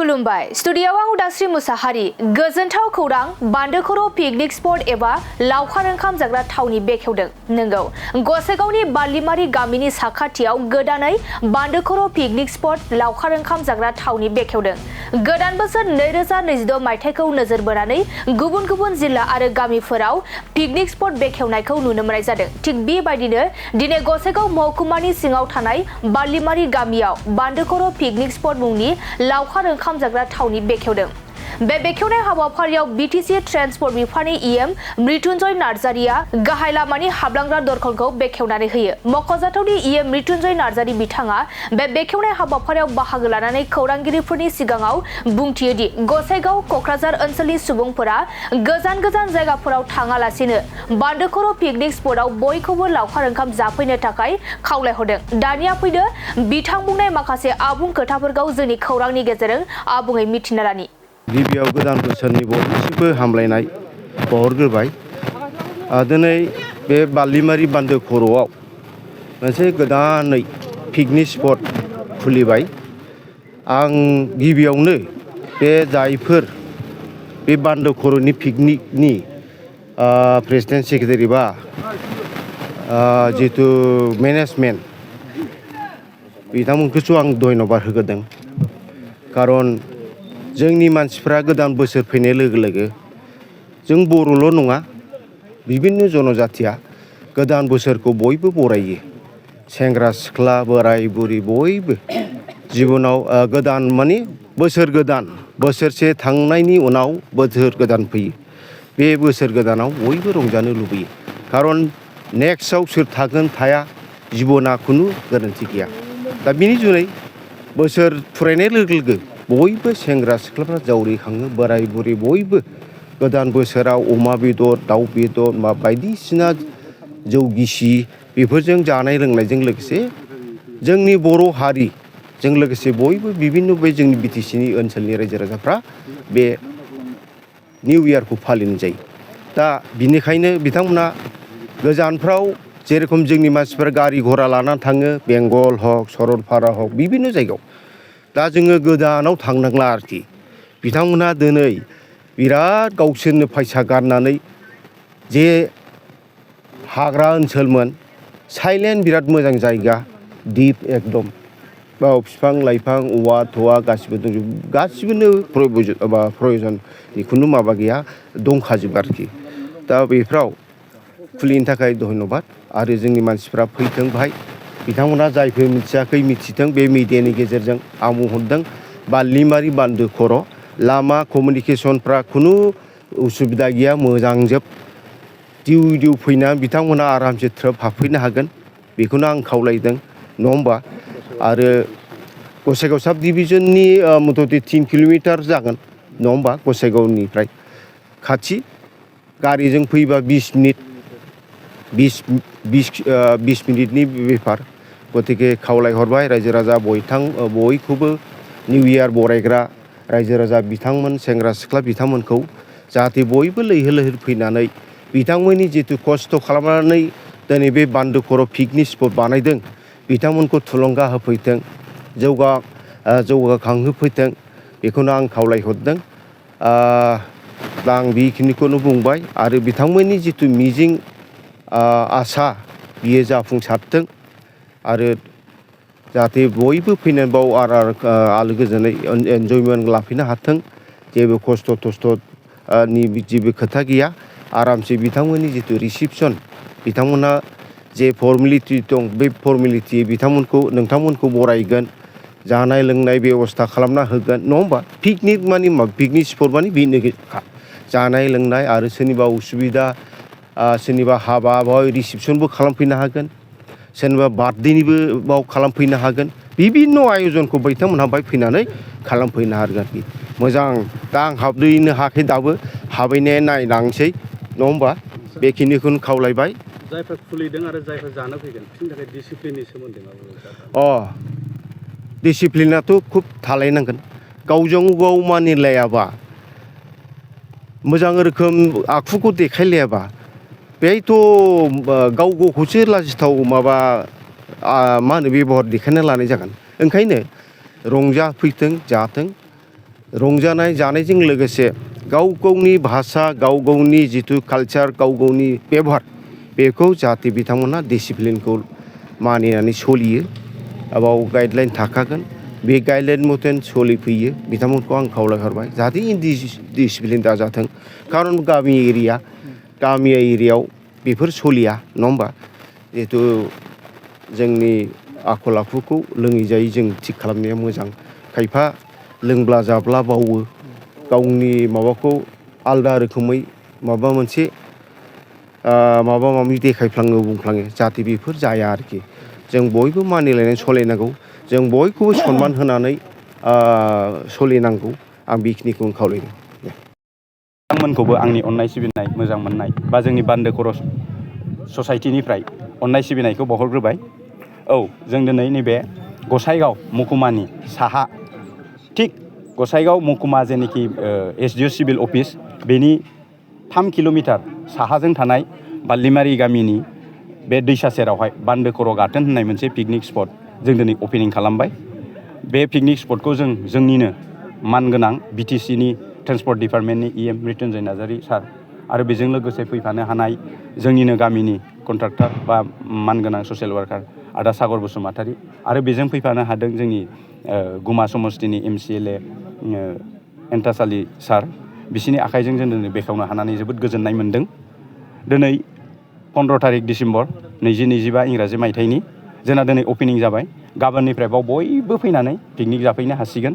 खुलुमबाय स्टुडिय'आव आं उदास्रि मुसाहारि गोजोनथाव खौरां बान्दो खर' पिकनिक स्पट एबा लावखार ओंखाम जाग्रा थावनि बेखेवदों नंगौ गसाइगावनि बारलिमारि गामिनि साखाथियाव गोदानै बान्दो खर' पिकनिक स्पट लावखार ओंखाम जाग्रा थावनि बेखेवदों गोदान बोसोर 2026 मायथाइखौ नोजोर बोनानै गुबुन गुबुन जिल्ला आरो गामिफोराव पिकनिक स्पट बेखेवनायखौ नुनो मोननाय जादों थिग बेबायदिनो दिनै गसाइगाव महकुमानि सिङाव थानाय बारलिमारि गामियाव बान्दो खर' पिकनिक स्पट मुंनि लावखार ओंखाम जाग्रा थावनि बेखेवदों बे बेखेवनाय हाबाफारियाव बीटीसी ट्रान्सपर्ट बिफाननि ईएम मृत्युंजय नार्जारिया गाहाय लामानि हाबलांग्रा दरखंखौ बेखेवनानै होयो मख'जाथावदि ईएम मृत्युंजय नार्जारि बिथाङा बे बेखेवनाय हाबाफारियाव बाहागो लानानै खौरांगिरिफोरनि सिगाङाव बुंथियोदि गसाइगाव क'क्राझार ओनसोलनि सुबुंफोरा गोजान गोजान जायगाफोराव थाङालासिनो बान्दो खर' पिकनिक स्पटआव बयखौबो लावखार ओंखाम जाफैनो थाखाय खावलायहरदों दानिया फैदो बिथां बुंनाय माखासे आबुं खोथाफोरखौ जोंनि खौरांनि गेजेरजों आबुङै मिथिना लानि गिबियाव गोदान बोसोरनि बयनिसिमबो हामलायनाय बावहरग्रोबाय दिनै बे बारलिमारि बान्दो खर'आव मोनसे गोदानै पिकनिक स्पट खुलिबाय आं गिबियावनो बे जायफोर बे बान्दो खर'नि पिकनिकनि प्रेसिडेन्ट सेक्रेटारि बा जितु मेनेजमेन्ट बिथांमोनखौसो आं धन्यबाद होग्रोदों खारन जोंनि मानसिफ्रा गोदान बोसोर फैनाय लोगो लोगो जों बर'ल' नङा बिभिन्न जनजातिया गोदान बोसोरखौ बयबो बरायो सेंग्रा सिख्ला बोराय बुरि बयबो जिबनाव गोदान माने बोसोर गोदान बोसोरसे थांनायनि उनाव बोसोर गोदान फैयो बे बोसोर गोदानाव बयबो रंजानो लुबैयो खारन नेक्स्टआव सोर थागोन थाया जिबना खुनु गोरोन्थि गैया दा बिनि जुनै बोसोर फुरायनाय लोगो लोगो बयबो सेंग्रा सिख्लाफ्रा जावरिखाङो बोराय बुरि बयबो गोदान बोसोराव अमा बेदर दाउ बेदर मा बायदिसिना जौ गिसि बेफोरजों जानाय लोंनायजों लोगोसे जोंनि बर' हारिजों लोगोसे बयबो बिभिन्न बे जोंनि बीटीसीनि ओनसोलनि रायजो राजाफ्रा बे निउ इयारखौ फालिनाय जायो दा बिनिखायनो बिथांमोना गोजानफ्राव जेरखम जोंनि मानसिफोरा गारि घरा लानानै थाङो बेंगल हक सरलपारा हक बिभिन्न जायगायाव दा जोङो गोदानाव थांनांला आरोखि बिथांमोनहा दिनै बिराद गावसोरनो फैसा गारनानै जे हाग्रा ओनसोलमोन साइलेन्ट बिराद मोजां जायगा दिप एकदम बाव बिफां लाइफां औवा थौवा गासिबो दंजोबो गासिबोनो प्रयजननि खुनु माबा गैया दंखाजोबो आरोखि दा बेफ्राव खुलिनो थाखाय धन्यबाद आरो जोंनि मानसिफ्रा फैथों बाहाय बिथांमोना जायफोर मिथियाखै मिथिथों बे मिडियानि गेजेरजों आं बुंहरदों बारलिमारि बान्दो खर' लामा कमिउनिकेसनफ्रा खुनु उसुबिदा गैया मोजांजोब दिउ फैना बिथांमोना आरामसे थ्रोब हाबफैनो हागोन बेखौनो आं खावलायदों नङा होमबा आरो गसाइगाव साब डिभिजननि मथथे 3 किल'मिटार जागोन नङा होमबा गसाइगावनिफ्राय खाथि गारिजों फैबा 20 मिनिटनि बेफार गतिके खावलायहरबाय रायजो राजा बयखौबो निउ इयार बरायग्रा रायजो राजा बिथांमोन सेंग्रा सिख्ला बिथांमोनखौ जाहाथे बयबो लैहोर लैहोर फैनानै बिथांमोननि जितु खस्थ' खालामनानै दिनै बे बान्दो खर' पिकनिक स्पट बानायदों बिथांमोनखौ थुलुंगा होफैथों जौगाखांहोफैथों बेखौनो आं खावलायहरदों आं बेखिनिखौनो बुंबाय आरो बिथांमोननि जितु मिजिं आसा बियो जाफुंसारथों आरो जाहाथे बयबो फैनानै बाव आलो गोजोनै एन्जयमेन्ट लाफैनो हाथों जेबो खस्थ' थस्थ'नि जेबो खोथा गैया आरामसे बिथांमोननि जितु रिसिपसन बिथांमोनहा जे फर्मेलिटि दं बे फर्मेलिटि नोंथांमोनखौ बरायगोन जानाय लोंनाय बेबस्था खालामना होगोन नङा होमबा पिकनिक मानि मा पिकनिक स्पट मानि बेनो जानाय लोंनाय आरो सोरनिबा उसुबिदा सोरनिबा हाबा बाव रिसिपसनबो खालामफैनो हागोन सोरनिबा बार्थडेनिबो बाव खालामफैनो हागोन बिभिन्न आयजनखौ बिथांमोनहा बाय फैनानै खालामफैनो हागोन मोजां दा आं हाबहैनो हायाखै दाबो हाबहैनाय नायलांसै नङा होमबा बेखिनिखौनो खावलायबाय जायफोर खुलिदों आरो जायफोर जानो फैगोन बिसोरनि थाखाय डिसिप्लिननि सोमोन्दै डिसिप्लिनाथ' खुब थालायनांगोन गावजों गाव मानिलायाबा मोजां रोखोम आखुखौ देखायलायाबा बेहायथ' गाव गावखौसो लाजिथाव माबा मा होनो बेबहार देखायना लानाय जागोन ओंखायनो रंजाफैथों जाथों रंजानाय जानायजों लोगोसे गाव गावनि भाषा गाव गावनि जिथु कालचार गाव गावनि बेबहार बेखौ जाहाथे बिथांमोना डिसिप्लिनखौ मानिनानै सोलियो बाव गाइडलाइन थाखागोन बे गाइडलाइन मथेन सोलिफैयो बिथांमोनखौ आं खावलायहरबाय जाहाथे इनडिसिप्लिन दाजाथों खारन गामि एरियायाव बेफोर सोलिया नङा होमबा जिहेथु जोंनि आखल आखुखौ लोङै जायै जों थिग खालामनाया मोजां खायफा लोंब्ला जाब्ला बावो गावनि माबाखौ आलदा रोखोमै माबा मोनसे माबा माबि देखायफ्लाङो बुंफ्लाङो जाहाथे बेफोर जाया आरोखि जों बयबो मानिलायनानै सोलिनांगौ जों बयखौबो सनमान होनानै सोलिनांगौ आं बेखिनिखौनो खावलायदों बिथांमोनखौबो आंनि अननाय सिबिनाय मोजां मोननाय बा जोंनि बान्दो खर' ससाइटिनिफ्राय अननाय सिबिनायखौ बावहरग्रोबाय औ जों दिनै नैबे गसाइगाव महकुमानि साहा थिग गसाइगाव महकुमा जेनोखि SDO सिभिल अफिस बेनि 3 किल'मिटार साहाजों थानाय बाल्लिमारि गामिनि बे दैसा सेरावहाय बान्दो खर' गाथोन होननाय मोनसे पिकनिक स्पट जों दिनै अपेनिं खालामबाय बे पिकनिक स्पटखौ जोंनिनो मानगोनां BTCनि ट्रेन्सपर्ट डिपार्टमेन्टनि EM मृत्युन्जय नार्जारी सार आरो बेजों लोगोसे फैफानो हानाय जोंनिनो गामिनि कन्ट्राक्टर बा मानगोनां ससियेल वार्कार आदा सागर बसुमतारी आरो बेजों फैफानो हादों जोंनि गुमा समस्तिनि MCLA एन्टासालि सार बिसिनि आखाइजों जों दिनै बेखेवनो हानानै जोबोद गोजोननाय मोन्दों दिनै 15 तारिख डिसेम्बर 2025 इंराजि मायथाइनि जोंना दिनै अपेनिं जाबाय गाबोननिफ्राय बाव बयबो फैनानै पिकनिक जाफैनो हासिगोन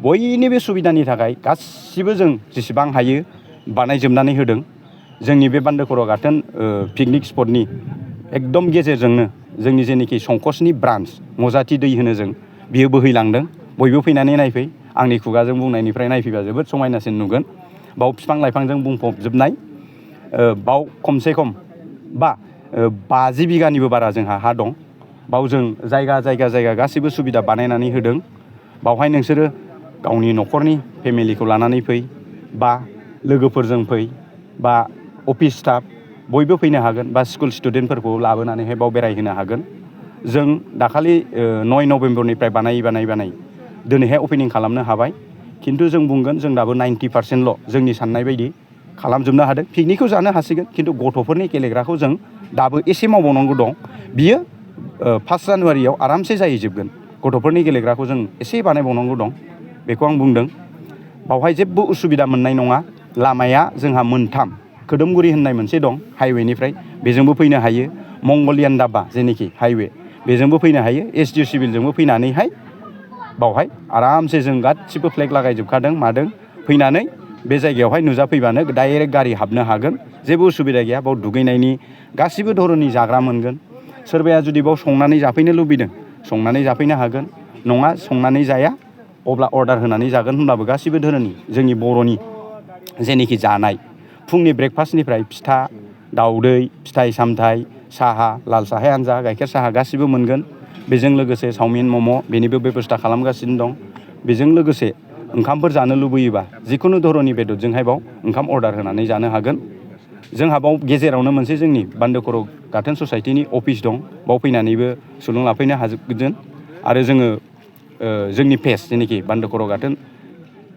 बयनिबो सुबिदानि थाखाय गासिबो जों जेसेबां हायो बानायजोबनानै होदों जोंनि बे बान्दो खर' गाथोन पिकनिक स्पटनि एकदम गेजेरजोंनो जोंनि जेनोखि संकसनि ब्रान्स मजाथि दै होनो जों बियो बोहैलांदों बयबो फैनानै नायफै आंनि खुगाजों बुंनायनिफ्राय नायफैबा जोबोद समायनासिन नुगोन बाव बिफां लाइफांजों बुंफबजोबनाय बाव खमसे खम 50 बिगानिबो बारा जोंहा हा दं बाव जों जायगा गासिबो सुबिदा बानायनानै होदों बावहाय नोंसोरो गावनि न'खरनि फेमिलिखौ लानानै फै बा लोगोफोरजों फै बा अफिस स्टाफ बयबो फैनो हागोन बा स्कुल स्टुडेन्टफोरखौ लाबोनानैहाय बाव बेरायहोनो हागोन जों दाखालि 9 नभेम्बरनिफ्राय बानाय दिनैहाय अपेनिं खालामनो हाबाय खिन्थु जों बुंगोन जों दाबो 90% जोंनि साननाय बायदि खालामजोबनो हादों पिकनिकखौ जानो हासिगोन खिन्थु गथ'फोरनि गेलेग्राखौ जों दाबो एसे मावबावनांगौ दं बियो 1 जानुवारियाव आरामसे जाहैजोबगोन गथ'फोरनि गेलेग्राखौ जों एसे बानायबावनांगौ दं बेखौ आं बुंदों बावहाय जेबो उसुबिदा मोननाय नङा लामाया जोंहा मोनथाम खोदोमगुरि होननाय मोनसे दं हाइवेनिफ्राय बेजोंबो फैनो हायो मंगलियान दाबा जेनोखि हाइवे बेजोंबो फैनो हायो SDO सिभिलजोंबो फैनानैहाय बावहाय आरामसे जों गासिबो फ्लेग लागायजोबखादों मादों फैनानै बे जायगायावहाय नुजाफैबानो डाइरेक्ट गारि हाबनो हागोन जेबो उसुबिदा गैया बाव दुगैनायनि गासिबो धरननि जाग्रा मोनगोन सोरबाया जुदि बाव संनानै जाफैनो लुबैदों संनानै जाफैनो हागोन नङा संनानै जाया अब्ला अर्डार होनानै जागोन होनब्लाबो गासिबो धरननि जोंनि बर'नि जेनोखि जानाय फुंनि ब्रेकफास्टनिफ्राय फिथा दाउदै फिथाइ सामथाइ साहा लाल साहा हानजा गाइखेर साहा गासिबो मोनगोन बेजों लोगोसे चाउमिन मम' बेनिबो बेबस्था खालामगासिनो दं बेजों लोगोसे ओंखामफोर जानो लुबैयोबा जिखुनु धरननि बेदरजोंहाय बाव ओंखाम अर्डार होनानै जानो हागोन जोंहा बाव गेजेरावनो मोनसे जोंनि बान्दो खर' गाथोन ससाइटिनि अफिस दं बाव फैनानैबो सुलुं लाफैनो हाजोबगोन आरो जोङो जोंनि पेज जेनोखि बान्दो खर' गाथोन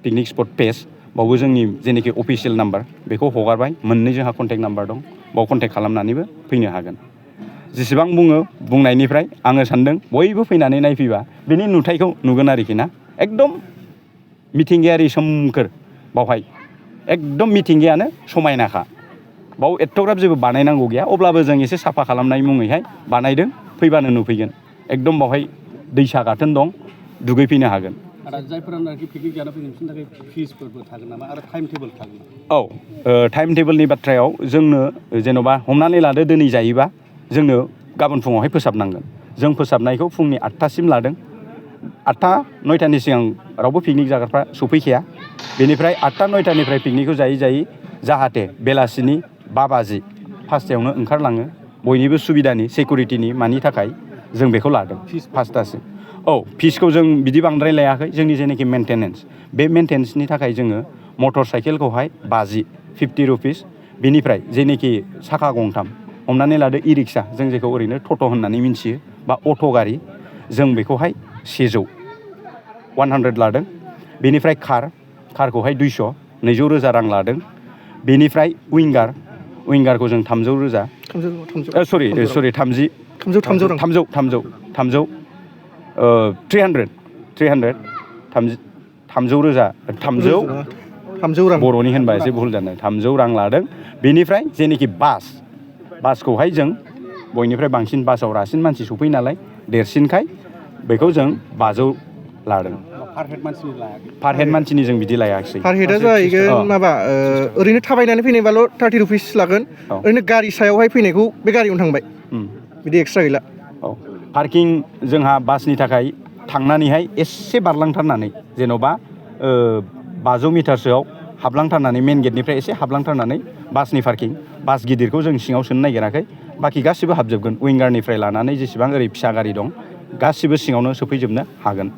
पिकनिक स्पट पेज बावबो जोंनि जेनोखि अफिसियेल नाम्बार बेखौ हगारबाय मोननै जोंहा कन्टेक्ट नाम्बार दं बाव कन्टेक्ट खालामनानैबो फैनो हागोन जेसेबां बुङो बुंनायनिफ्राय आङो सानदों बयबो फैनानै नायफैबा बेनि नुथायखौ नुगोन आरोखि ना एकदम मिथिंगायारि सोमखोर बावहाय एकदम मिथिंगायानो समायनाखा बाव एथ'ग्राब जेबो बानायनांगौ गैया अब्लाबो जों एसे साफा खालामनाय मुङैहाय बानायदों फैबानो नुफैगोन एकदम बावहाय दैसा गाथोन दं दुगैफैनो हागोन आरो जायफोरानोखि पिकनिक जानो फैगोन बिसोरनि थाखाय फिसफोरबो थागोन नामा आरो टाइम टेबोल थागोन औ टाइम टेबोलनि बाथ्रायाव जोंनो जेन'बा हमनानै लादो दिनै जायोबा जोंनो गाबोन फुङावहाय फोसाबनांगोन जों फोसाबनायखौ फुंनि 8टासिम लादों 8टा 9टानि सिगां रावबो पिकनिक जाग्राफ्रा सफैखाया बेनिफ्राय 8टा 9टानिफ्राय पिकनिकखौ जायै जाहाथे बेलासिनि 5 बाजि 5टायावनो ओंखारलाङो बयनिबो सुबिदानि सिकिउरिटिनि मानि थाखाय जों बेखौ लादों 5टासिम औ फिसखौ जों बिदि बांद्राय लायाखै जोंनि जेनोखि मेंटेनेन्स बे मेंटेनेन्सनि थाखाय जोङो मटर साइकेलखौहाय 50 रुपिस बेनिफ्राय जेनोखि साखा गंथाम हमनानै लादो इ-रिक्सा जों जेखौ ओरैनो टट' होननानै मिन्थियो बा अट' गारि जों बेखौहाय 100 लादों बेनिफ्राय कारखौहाय 200 रां लादों। बेनिफ्राय विंगारखौ जों 300 सरि 30 रां बर'नि होनबा एसे भुल जादों 300 रां लादों। बेनिफ्राय जेनोखि बासखौहाय जों बयनिफ्राय बांसिन बासाव रासिन मानसि सफैयो नालाय देरसिनखाय बेखौ जों 500 लादों। पार हेड मानसिनि जों बिदि लायाखिसै। पार हेडआ जाहैगोन माबा ओरैनो थाबायनानै फैनायबाल' 30 रुपिस लागोन। ओरैनो गारि सायावहाय फैनायखौ बे गारियावनो थांबाय बिदि एक्सट्रा गैला। औ पार्किं जोंहा बासनि थाखाय थांनानैहाय एसे बारलांथारनानै जेन'बा 500 मिटारसोआव हाबलांथारनानै मेन गेटनिफ्राय एसे हाबलांथारनानै बासनि पार्किं बास गिदिरखौ जों सिङाव सोनो नागिराखै। बाखि गासिबो हाबजोबगोन। विंगारनिफ्राय लानानै जेसेबां ओरै फिसा गारि दं गासिबो सिङावनो सोफैजोबनो हागोन।